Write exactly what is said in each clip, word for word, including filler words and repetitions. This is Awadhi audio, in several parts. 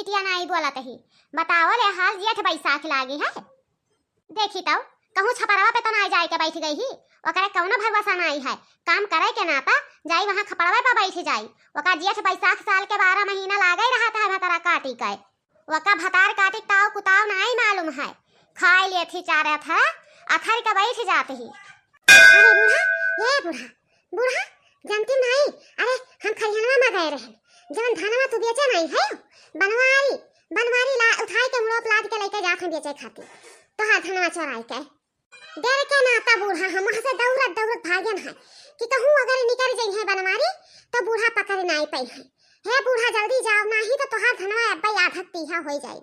बिटिया नाई बोलत ही। बताओ ले हाल, जेठ बैसाख लागी है। देखी तउ, कहूँ छपरवा पे तो नाई जाए के बैठ गई ही। ओकरे कउनो भरोसा नाई है। काम करे के नाता जाई वहाँ खपड़वे पे बैठ जाई। ओका जेठ बैसाख साल के बारह महीना लागे रहत है भतरा काटी के। ओका भतार काटी ताव कुताव नाई मालूम है। खाए लेत ही चार अथरा, अथर के बैठ जात ही। अरे बूढ़ा, ये बूढ़ा, बूढ़ा, जानती नाई, अरे हम खरिहनवा में गए रहे, जौन धनवा तू बेचे नाई है, बनवारी, बनवारी ला उठाए के मुड़वा पे लाद के लेके जात हैं बेचे खातिर, तोहार धनवा चोराई के। डर के नाता बूढ़ा हम वहाँ से दौड़त दौड़त भागन है कि कहूँ अगर निकर जइहे बनवारी तो बूढ़ा पकड़ नाई पाई है। हे बूढ़ा जल्दी जाओ, नाही तो तोहार धनवा अब्बे आधक पीहा होई जाई।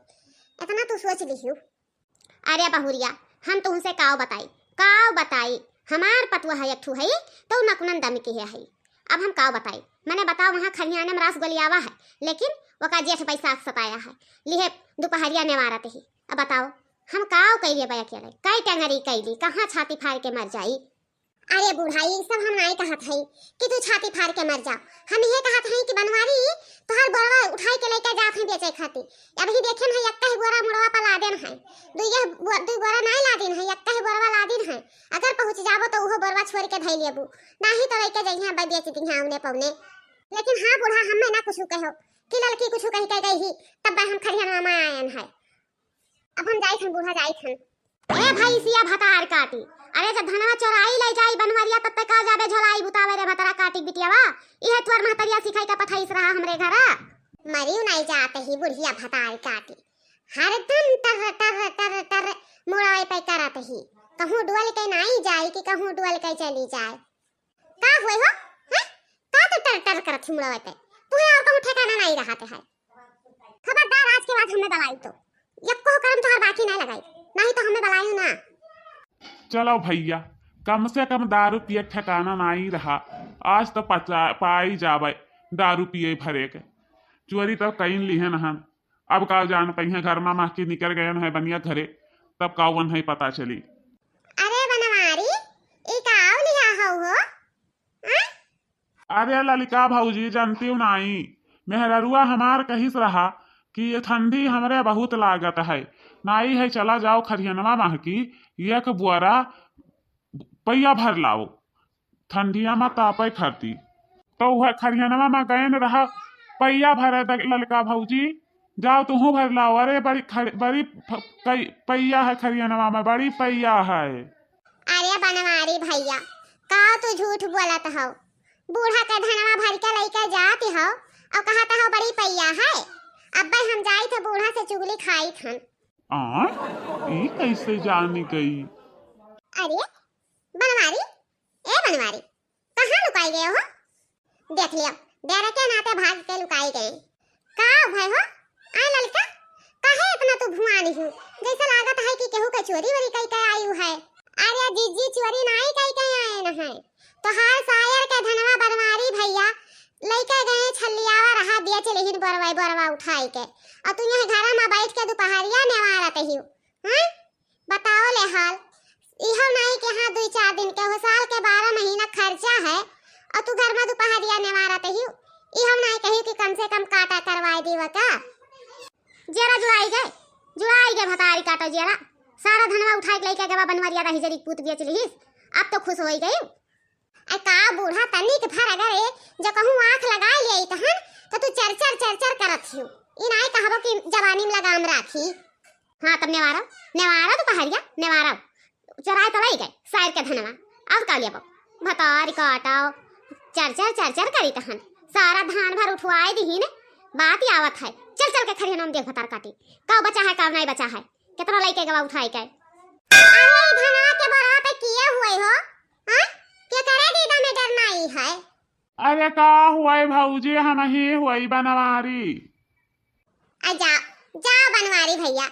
इतना तू सोच लिहू। अरे बहुरिया, हम तुमसे काव बताई, काव बताई। हमार पतुआ है एक ठू है, तो नकुनन दम के है। अब हम काव बताई, मने बताओ, वहाँ खरियाने में रास गोलियावा है, लेकिन ओका जेठ बैसाख सताया है। लिहे दुपहरिया नेवारत ही। अब बताओ, हम काव कइले बा अकेले? कई टंगरी कइली, कहाँ छाती फाड़ के मर जाई? अरे बूढ़ा, ई सब हम नाई कहत हई कि तू छाती फाड़ के मर जा। हम इहे कहत हई कि बनवारी तोहार बोरवा उठाई के लेके जात हई बेचे खातिर। अबही देखेन हई, एक्का ही बोरा मुड़वा पर लादेन हई। दुइये बो-, दुइ बोरा नाई लादिन हई, एक्का ही बोरवा लादिन हई। अगर पहुँच जाबो तो उहो बोरवा छोड़ के धई लेबू, नाही तो लेके जइहे अब्बे बेच दिहे औने पौने। लेकिन हाँ बूढ़ा, हमें ना कुछ कहो कि ललकी कुछ कही के गई ही, तब हम खरिहनवा में आयन है। अब हम जाइत हन बूढ़ा, जाइत हन। ए भैंसिया भतार काटी, अरे जब धनवा चोराई ले जाई बनवरिया, तब तक का जाबे झोलाई बुतावे रे भतरा काटी बिटियावा। इहे तोर महतरिया सिखाई का पठाईस रहा हमरे घरा। मरियो नाई जात ही बुढ़िया भतार काटी, हरदम टर टर टर टर मुड़वे पे करत ही। कहूँ डोल के नाई जाई कि कहूँ डोल के चली जाए। का हुए हो? हैं? का तू टर टर करत ही मुड़वे पे? तुहे और कहूँ ठिकाना नाई रहत है। खबरदार, आज के बाद हमें बलाई तो यक्को करम तोहार बाकी ना लगाई, नहीं तो हमें बलायू ना। चलो भैया, कम से कम दारू पिए ठिकाना नाई रहा, आज तो पचा पाई जावे दारू पिए भरे के। चोरी तो कईन लिहन हन, अब का जान पइहें, घर मा महकी निकर गयन है बनिया घरे, तब का वन है पता चली। अरे बनवारी, ई का आव लिहा हौ हो? हाँ? अरे ललिका भौजी, जानती हूँ नाई, मेहररुआ हमार कहिस रहा कि ये ठंडी हमरे बहुत लागत है, नाई है चला जाओ खरिहनवा महकी एक बोरा पैया भर लाओ ठंडिया मा तापे खाती। तो वह खरिहनवा मा गयन रहा पैया भरे द-, ललिका भौजी, जाओ तुहू भर लाओ। अरे बड़ी खर-, बड़ी फ-, कई, पैया है खरिहनवा मा, बड़ी पैया है। अरे बनवारी भैया, का तू झूठ बोलत हौ? बूढ़ा के धनवा भर के लइके जात हौ और कहत हौ बड़ी पैया है। अब्बे हम जाइत है बूढ़ा से चुगली खाइत हन। आ, ई कैसे जानी गई? अरे बनवारी, ए बनवारी, कहाँ लुकाई गए हो? देख लियो, डर के नाते भाग के लुकाई गए। का भय हो? आय ललका, काहे इतना तू भुआनी हूँ? जैसे लागत है कि केहू के चोरी वोरी कई के आयु है। अरे जीजी, चोरी नाई कई के आए न है, तोहार सायर के धनवा बनवारी भैया लइके गए छलियावा रहा, बेच लेहिन बोरवा बोरवा उठाई के। और तू यहाँ घरा में बैठ के दुपहरिया नेवारत ही, हाँ? बताओ ले हाल, इहो नाई के हाँ दुई चार दिन के हो, साल के बारह महीना खर्चा है, और तू घर में दुपहरिया नेवारत ही, इहो नाई कही कि कम से कम काटा करवाए दीवा का। जेरा जुड़ाई गए, जुड़ाई गए भतारी काटा जेरा, सारा धनवा उठाए के लइके गवा बनवरिया रही जरी पूत बेच लिहिस, अब तो खुश होई गई। अरे का बूढ़ा, तनिक भर अगर ए जो कहूँ आँख लगा ले तहन तो तू चर चर चर चर करत हियो। ई नाई कहबो कि जवानी में लगाम राखी। हाँ, तब नेवारो, नेवारो तो पहरिया, नेवारो। चोराए तो लई गए सायर के धनवा, अब का लेबो? भतारी काटाओ, चर चर चर चर करी तहन, सारा धान भर उठवाए दिहिन, बात ही आवत है। चल चल के खरिहनवा में देख भतार काटी, का बचा है, का नाई बचा है, कितना लइके गवा उठाए के। अरे ई धनवा के बोरा पे किए हुए हो? हाँ? के करे दीदा में डर नाई है? अरे का हुए भौजी, हम ही हुए बनवारी। आ जाओ, जाओ बनवारी भैया,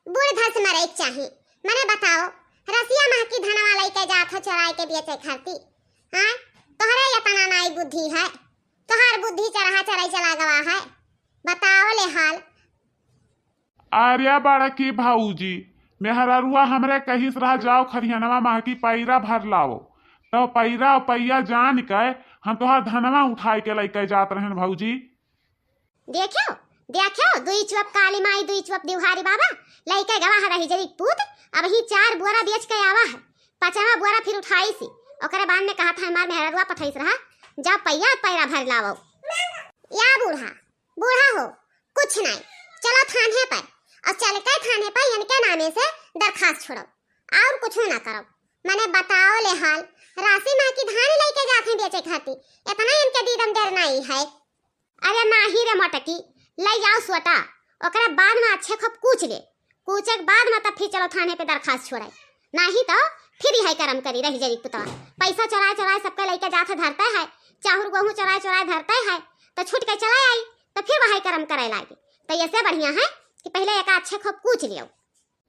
बूढ़ भस मरे के चाही। मने बताओ, रसिया महकी धनवा लइके जात हो चोराए के बेचे खाती। हाँ? तोहरे इतना नाई बुद्धि है, तोहार बुद्धि चरहा चराई चला गवा है। बताओ ले हाल। अरे बड़की भौजी, मेहररुआ हमरे कहिस रहा, "जाओ खरिहनवा महकी पैरा भर लाओ।" तो पैरा पैया जान के हम तोहार धनवा उठाए के लइके जात रहन भौजी। देखियो, देखो, दुई चुअप काली माई, दुई चुअप दिवहारी बाबा, लइके गवा है रही जरी पूत, अबहीं चार बोरा बेच के आवा है, पचवा बोरा फिर उठाइसी। ओकरे बाद में कहत है हमार मेहररुआ पठइस रहा, "जाओ पइया पैरा भर लावो।" या बूढ़ा, बूढ़ा हो, कुछ नाहीं, चलो थाने पर, अउर चल के थाने पर इनके नामे से दरखास्त छोड़ो, अउर कुछ ना करो। मने बताओ ले हाल, राशि माँ की धान लइके जात हैं बेचे खातिर, इतना इनके दीदम देर नाहीं है। अरे नाहीं रे मोटकी, लइ जाओ सोटा, ओकरे बाद में अच्छे खूब कूच ले, कूचे के बाद में तब फिर चलो थाने पे दरखास्त छोड़ाई, नाहीं तो फिर यही करम करी रही जरी पुतवा। पैसा चोराए चोराए सबके लइके जात है धरते है, चाहुर गोहूँ चोराए चोराए धरते है, तो छूट के चला आई, तो फिर वही करम करे लागे। तो ऐसे बढ़िया है कि पहले एक अच्छे खूब कूच लियो।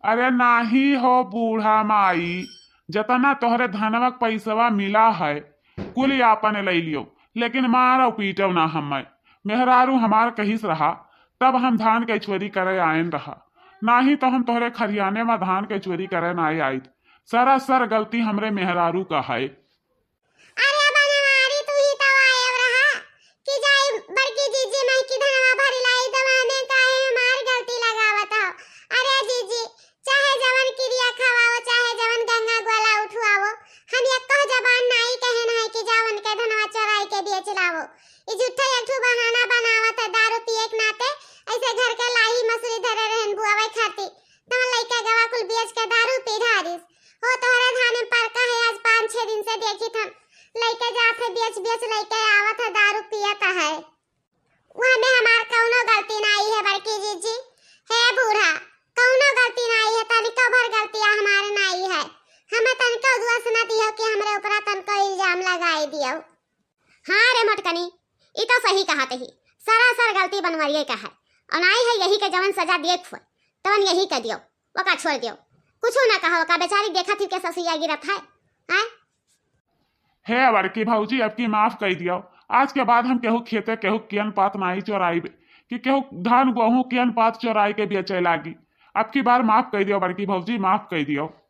अरे नाहीं हो बूढ़ा माई, जतना तोहरे धनवा के पैसवा मिला है, कुल आपन लइ लियो, लेकिन मारव पीटव ना हम्मै। मेहरारू हमार कहिस रहा, तब हम धान के चोरी करे आएन रहा, नाहीं तो हम तोहरे खरियाने में धान के चोरी करे नाहीं आइत। सरासर गलती हमरे मेहरारू का है। अरे बनवारी, तू ही तो आयब रहा कि जाई बड़की जीजी माई की धनवा भरी लाई, दवा में काहे हमार गलती लगावत हो? अरे जीजी, चाहे जवन किरिया खवाओ, चाहे जवन गंगा गोला उठवाओ, हम एको जबान नाई कहन है कि जावन के धनवा चोराई के बेच लावो। ई झूठे एक ठो बहाना बनावत है दारू पिए के नाते, ऐसे घर के लाही मसूरी धरे रहन बुआवे खातिर, तवन लइका गवा कुल बेच के दारू पी ढारिस। हो तोहरे धान में परका है, आज पाँच छह दिन से देखित हम लइका जात है बेच बेच लइका आवत है दारू पियत है। वह में हमार कौनो गलती नाई है बड़की जीजी। हे बूढ़ा, कौनो गलती नाई है, तनिको भर गलतिया हमार नाई है। हमें तनिको दोष न दियो कि हमरे ऊपरा तनिको इल्जाम लगाई दियो। हाँ रे मोटकनी, ई तो सही कहत ही, सरासर गलती बनवरिये का है। अउर नाई है यही के जवन सजा दिए फुए, तवन यही के दियो, ओका छोड़ दियो। कुछ ना कहो, ओका बेचारी देखत ही के ससुइया गिरत है, हैं? हे बड़की भौजी, अब की माफ कइ दियो। आज के बाद हम केहू खेते केहू कियन पात नाई चोराइबे कि केहू धान गोहूँ कियन पात चोराई के बेचे लागी। अब की बार माफ कइ दियो बड़की भौजी, माफ कइ दियो।